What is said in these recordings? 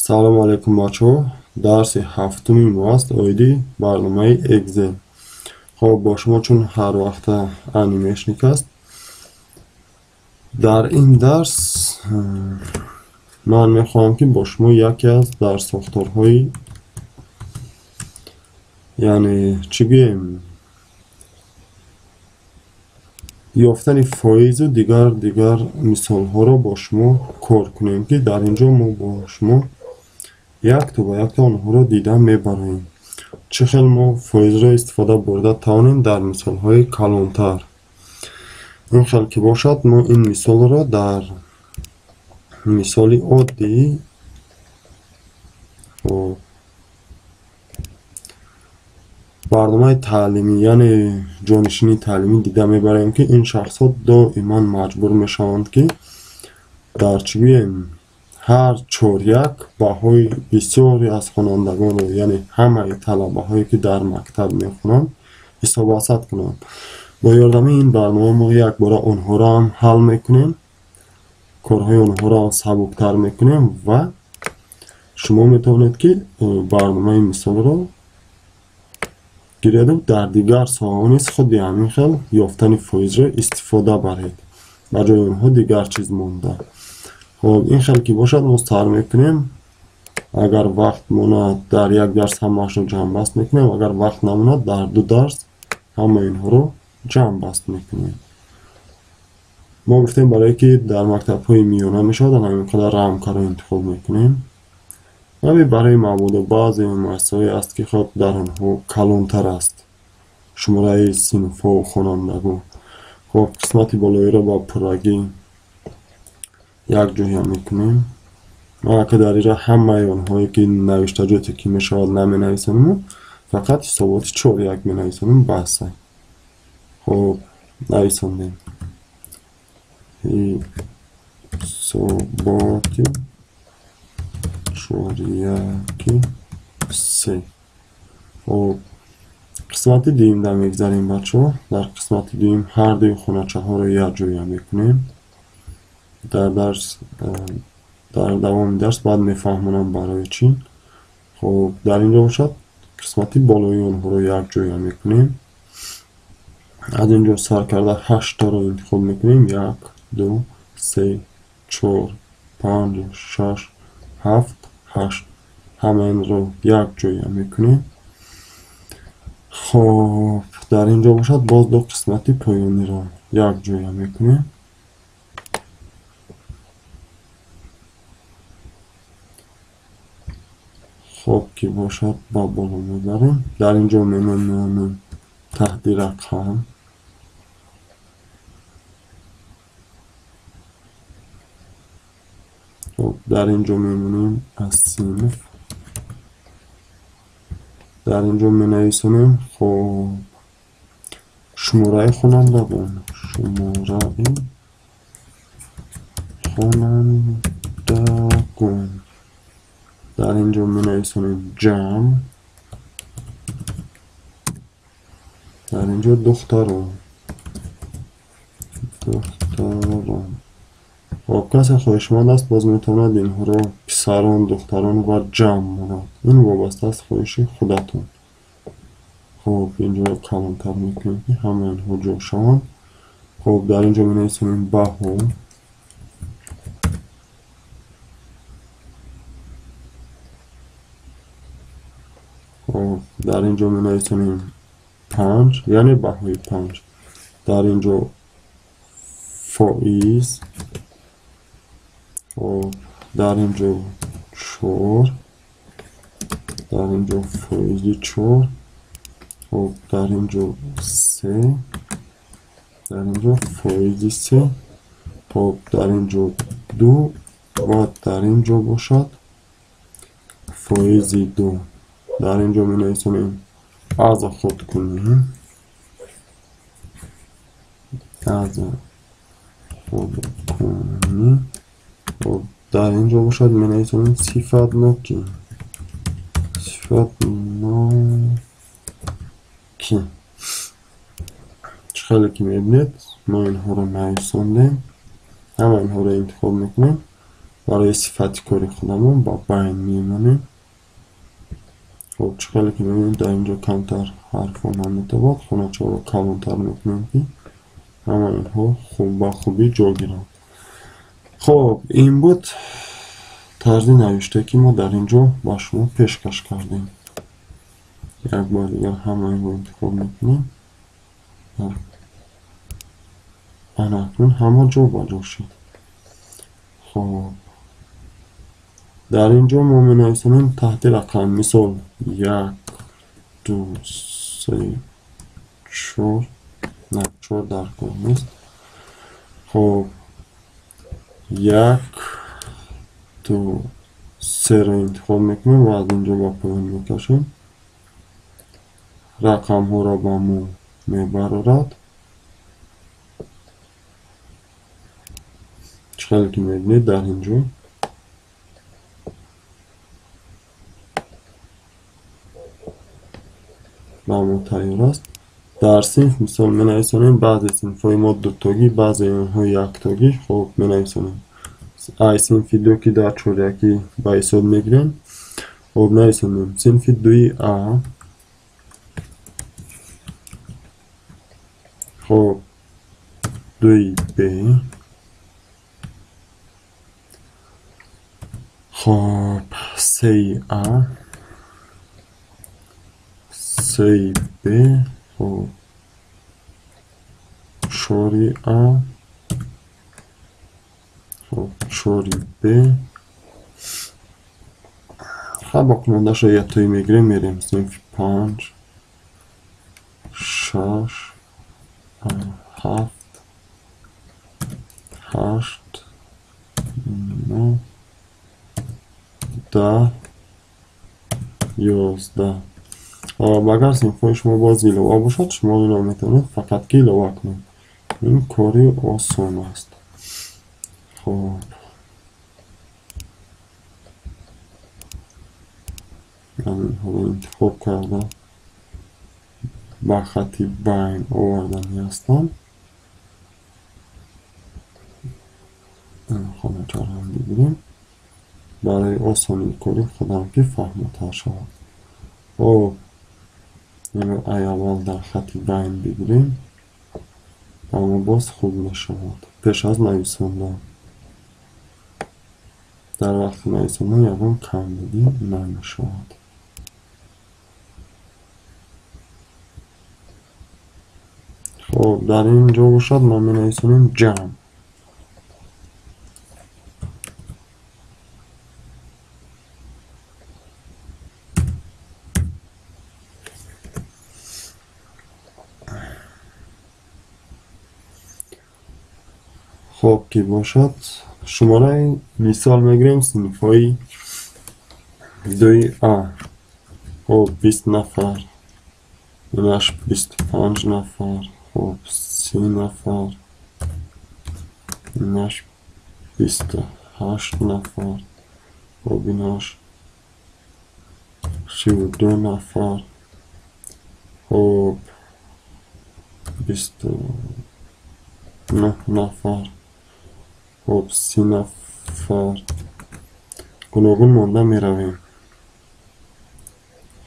Салому алайкум бачаҳо. Дарси ҳафтуми мо аст оиди барномаи Excel. Хоб, бо шумо чун ҳар вақта анимешник аст. Дар ин дарс ман мехоҳам, ки бо шумо яке аз дарссохторҳои, яъне чӣ гӯем, ёфтани фоизу дигар мисолҳоро бо шумо кор кунем, ки дар ин ҷо мо бо шумо якто ба якто онҳоро дида мебароем. Чӣ хел мо фоизро истифода бурда тавонем дар мисолҳои калонтар. Ин хел ки бошад, мо ин мисолро дар мисоли оддӣ барномаи таълимӣ, яъне ҷонишини таълимӣ дида мебарем, ки ин шахсҳо доиман маҷбур мешаванд, ки дар чӣ гӯем, ҳар чоряк баҳои бисёре аз хонандагонро, яъне ҳамаи талабаҳое, ки дар мактаб мехонанд, ҳисобасад кунанд. Бо ёрдами ин барнома мо якбора онҳоро ҳам ҳал мекунем, корҳои онҳоро ҳам сабуктар мекунем ва шумо метавонед, ки барномаи мисолро гиреду дар дигар соҳаҳо низ худи ҳамин хел ёфтани фоизро истифода баред. Ба ҷои онҳо дигар чиз монда. Хоб, ин хел ки бошад, мо сар мекунем. Агар вақт монад, дар як дарс ҳамаашро ҷамъбаст мекунем, агар вақт намонад, дар ду дарс ҳама инҳоро ҷамъбаст мекунем. Мо гуфтем, барое ки дар мактабҳои миёна мешавад, ҳамин қадар рамкаро интихоб мекунем. Ҳами барои мабодо баъзе муассисаҳое аст, ки хоб дар онҳо калонтар аст шумораи синфҳо хонандагон. Хоб, қисмати болоиро ба пуррагӣ якҷоя мекунем. Ман ака дар инҷа ҳамаи онҳое, ки навиштаҷоте ки мешавад, наменависонам, фақат ҳисоботи 4-1 менависонам, бас. Хоб, нависондем. Ҳисоботи 4-1 3. Хоб, қисмати дуюмда мегзарем, бачаҳо. Дар қисмати дуюм ҳар дуи хоначаҳоро якҷоя мекунем. Дар дарс, дар давоми дарс баъд мефаҳмонам барои чӣ. Хоб, дар ин ҷо бошад, қисмати болои онҳоро якҷоя мекунем. Аз ин ҷо сар карда 8-таро интихоб мекунем. 1, 2, 3, 4, 5, 6, 7, 8. Ҳама инро якҷоя мекунем. Хоб, дар ин ҷо бошад, боз ду қисмати поёниро якҷоя мекунем. Хоб ки бошад, ба боло мебарем. Дар ин ҷо менамоем таҳти рақам. Хоб, дар ин ҷо мемонем аз синф. Дар ин ҷо менависонем, хоб, шумораи хонандагон. Шумораи хонандагон. Дар ин ҷо менависонем ҷамъ. Дар ин ҷо духтарон. Духтарон. Хоб, касе хоҳишманд аст, боз метавонад инҳоро писарон, духтарон ва ҷамъ монад. Ин вобаста аст хоҳиши худатон. Хоб, ин ҷоро калонтар мекунем, ки ҳама инҳо ҷо шаванд. Хоб, дар ин ҷо менависонем баҳо. Хоб, дар ин ҷо менависонем 5, яъне баҳои 5. Дар ин ҷо фоиз. Хоб, дар ин ҷо 4, дар ин ҷо фоизи 4. Хоб, дар ин ҷо 3, дар ин ҷо фоизи 3. Хоб, дар ин ҷо 2 ва дар ин ҷо бошад фоизи 2. Дар ин ҷо менависонем аз худ кунӣ. Аз худ кунӣ. Хоб, дар ин ҷо бошад, менависонем сифатнокӣ. Сифатнокӣ. Чӣ хеле ки мебинед, мо инҳоро нависондем. Ҳама инҳоро интихоб мекунем Барои сифати кори худамон ба байн мемонем. Хоб, чӣ хеле ки мебинед, дар инҷо камтар ҳарфҳо наметобад, хоначаҳоро калонтар мекунем, ки ҳама инҳо хуб ба хубӣ ҷо гиранд. Хоб, ин буд тарзи навишта, ки мо дар ин ҷо ба шумо пешкаш кардем. Як бор дигар ҳама инро интихоб мекунем. Ана акнун ҳама ҷо ба ҷо шуд. Хоб, дар ин ҷо мо менависонем таҳти рақам, мисол 1, 2, 3, 4, на 4 дар кор нест. Хоб, 1, 2, 3-ро интихоб мекунем ва аз ин ҷо ба поён мекашем. Рақамҳоро ба мо мебарорад. Чӣ хеле ки мебинед, дар ин ҷо ба мо тайёр аст. Дар синф мисол менависонем, баъзе синфҳои мо дутогӣ, баъзеи онҳо яктогӣ. Хоб, менависонем ай синфи 2, ки дар чорякӣ ба ҳисоб мегирем. Хоб, нависонем синфи 2 А. Хоб, 2 Б. Хоб, 3 А, 3 Б. Хоб, 4 А. Хоб, 4 Б. Хоб, боқимондаашро яктоӣ мегирем, мерем синфи 5, 6, 7, 8, 9, 10, 11. Агар синфҳои шумо боз илова бошад, шумо инро метавонед фақат ки илова кунед. Ин кори осон аст. Хоб, инҳоро интихоб карда ба хати байн овардани ҳастам. Хоначаро ҳам бигирем барои осонии кори худам, ки фаҳмотар шавад. Хоб, инро ай аввал дар хати байн бигирем, аммо боз хуб мешавад пеш аз нависондан. Дар вақти нависондан ягон камбудӣ намешавад. Хоб, дар ин ҷо бошад мо менависонем ҷамъ. Хоб ки бошад, шумораи мисол мегирем синфҳои 2 А. Хоб, 20 нафар, инаш 25 нафар, хоб, 30 нафар, инаш 28 нафар, хоб, инаш 32 нафар, хоб, 29 нафар, хоб, 30 нафар. Гуногун монда меравем.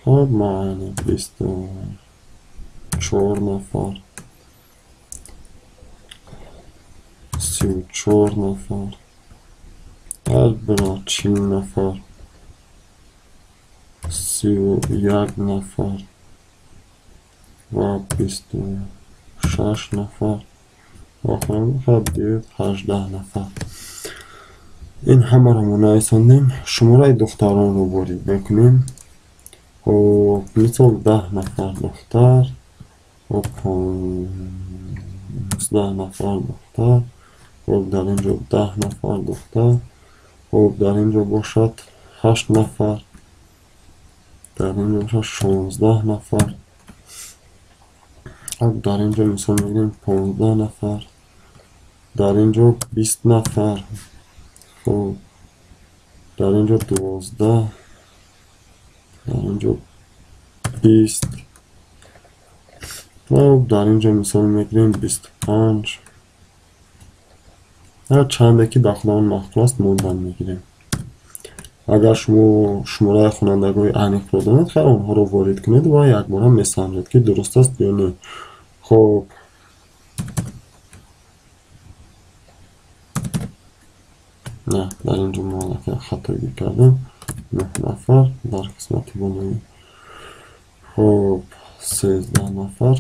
Хоб, маъни 24 нафар, 34 нафар, 40 нафар, 31 нафар ва 26 нафар. Охирон 18 нафар. Ин ҳамаро мо нависондем. Шумораи духтаронро ворид мекунем. Хоб, мисол 10 нафар духтар, хоб, 15 нафар духтар, хоб, дар ин ҷо 10 нафар духтар, хоб, дар ин ҷо бошад 8 нафар, дар ин ҷо бошад 16 нафар. Хоб, дар ин ҷо мисол мегирем 15 нафар, дар ин ҷо 20 нафар, хоб, дар ин ҷо 12, дар ин ҷо 20. Хоб, дар ин ҷо мисол мегирем 25, Ҳар чанде ки ба худамон маъқул аст, мондан мегирем. Агар шумо шумораи хонандагои аниқро донед, хайр, онҳоро ворид кунед ва якбора месанҷед, ки дуруст аст ё не. Хоб, не, дар ин ҷо мо аллакай хатогӣ кардем. 9 нафар дар қисмати болоӣ. Хоб, 13 нафар.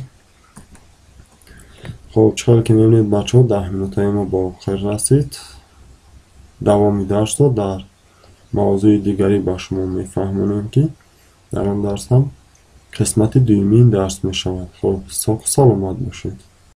Хоб, чӣ хеле ки мебинед, бачаҳо, 10 минутаи мо ба охир расид. Давоми дарсро дар мавзӯи дигарӣ ба шумо мефаҳмонем, ки дар он дарс ҳам қисмати дуюмин дарс мешавад. Хоб, соғу саломат бошед.